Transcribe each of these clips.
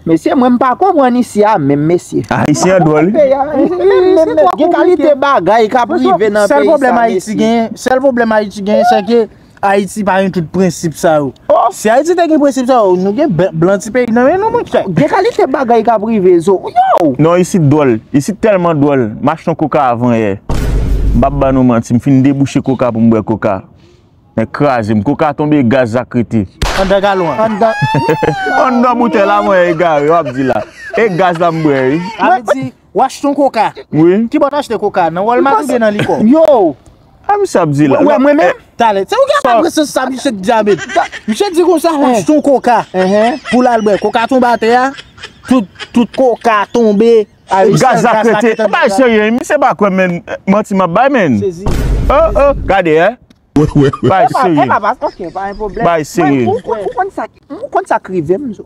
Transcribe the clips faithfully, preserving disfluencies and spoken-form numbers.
Mesye, mwen m pa konprann isi a menm, mesye. Ayisyen an dwòl, wi. Peyi a, menm, menm, gen kalite bagay k ap rive nan peyi sa, mesye. Sèl pwoblèm Ayiti genyen, sèl pwoblèm Ayiti genyen, se ke Ayiti pa gen tout prensip sa yo. Si Ayiti te gen prensip sa yo, nou gen blan ti peyi nan men nou, monchè. Gen kalite bagay k ap rive, zo. Yo! Non, isit dwòl. Isit tèlman dwòl. M achte yon koka avan yè. M p ap ba nou manti, m fin debouche koka pou m bwè koka. Nèg kraze m. Koka tonbe, gaz la k rete. Anndan galon an. Anndan. Anndan boutèy la, mwen egare, w ap di la. E gaz la m bwè, wi. Sa vle di, w achte yon koka. Wi. Ki bò w t achte koka? Nan Walmart oubyen nan likò? Yo! A, misye ap di la. Wè, mwen menm. Talè. Se ou ki ap adrese sa, misye k di a menm. Misye di konsa, l achte yon koka. Pou l al bwè. Koka tonbe atè a. Tout, tout koka tonbe. Gaz la k rete. Bay serye, misye pa kwè, menn. Manti m ap bay, menn. Sezi. Oh, oh, gade, eh. Bay serye. Bay serye. Ou konn sa, ou konn sa k rive m, zo.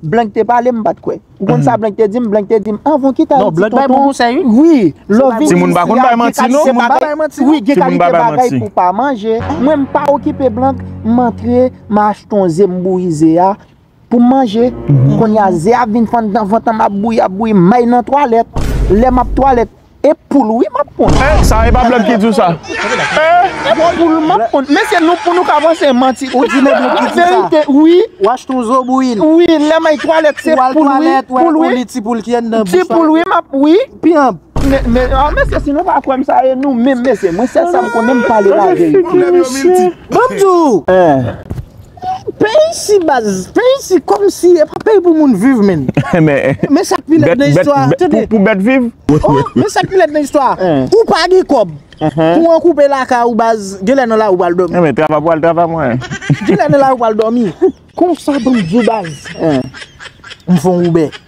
Blank te pale, m pa t kwè. Ou konn sa Blank te di m? Blank te di m, anvan w kite Ayiti, tonton. Wi, lè w vin isi a, gen kalite bagay, wi, gen kalite bagay pou w pa manje. Mwen, m pa okipe Blank, m antre, m achte yon ze, m bouyi ze a pou m manje. Kounye a, ze a vin fè anndan vant an, m ap bouyi, ap bouyi, m al nan twalèt. Lè m ap twalèt, e poul, wi, m ap ponn. Eh, sa e pa Blank ki di w sa. Eh, e poul, m ap ponn. Mesye, nou, pou nou ka panse manti. Ou di men Blank ki di w sa. Verite, wi. W achte yon zo bouyi. Wi, lè m al twalèt, se poul, wi. Poul, wi. Ti poul ki anndan bouch la. Ti poul, wi, m ap, wi. Piyanp. Men, men, ah, mesye, si nou pa kwè m, sa e nou menm, mesye. Mwen, sèl sa m konnen, m pale laverite. Ban m di w. Peyi isi, baz, peyi isi kòmsi e pa peyi pou moun viv, menn. Men sa k pi lèd nan istwa. Tande. Pou bèt viv? Oh, men sa k pi lèd nan istwa. Ou pa gen kòb. Kou an koupe lakay ou, baz, genlè nan lari ou pral dòmi. Men travay pou al travay, mwen. Genlè nan lari ou pral dòmi. Konsa, ban m di w, baz. M fè yon Uber.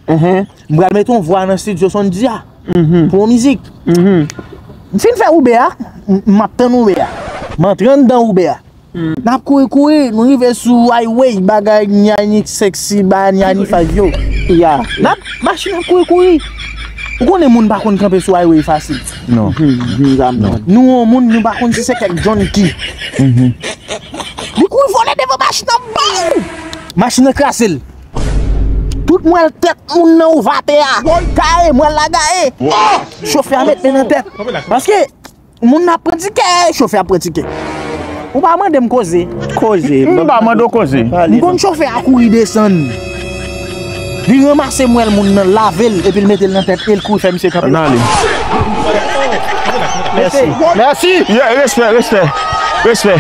M pral mete yon vwa nan estidyo Sondy a pou yon mizik. M fin fè Uber a, m ap tann Uber a. M antre anndan Uber a. N ap kouri kouri, nou rive sou highway, bagay Nyani sexy, bagay Nyani five yo. N ap, machin ap kouri kouri. Ou konnen moun pa konn kanpe sou highway fasil. Non. Nou yon moun, nou pa konn si se kèk junkie. Li kouri vole devan machin nan, bang! Machin nan kraze l. Tout mwèl tèt moun nan ouvè atè a. Gaye, mwèl la gaye. Chofè a met men nan tèt. Paske moun nan ap pran tikè, chofè ap pran tikè. Ou pa mande m koze. Koze. M pa mande w koze. M konn chofè a kouri desann. Li ranmase mwèl moun nan, lave l, epi l mete l nan tèt e l kouri fè misye kanpe. Ann ale. Mèsi. Mèsi. Yeah, respè, respè. Respè.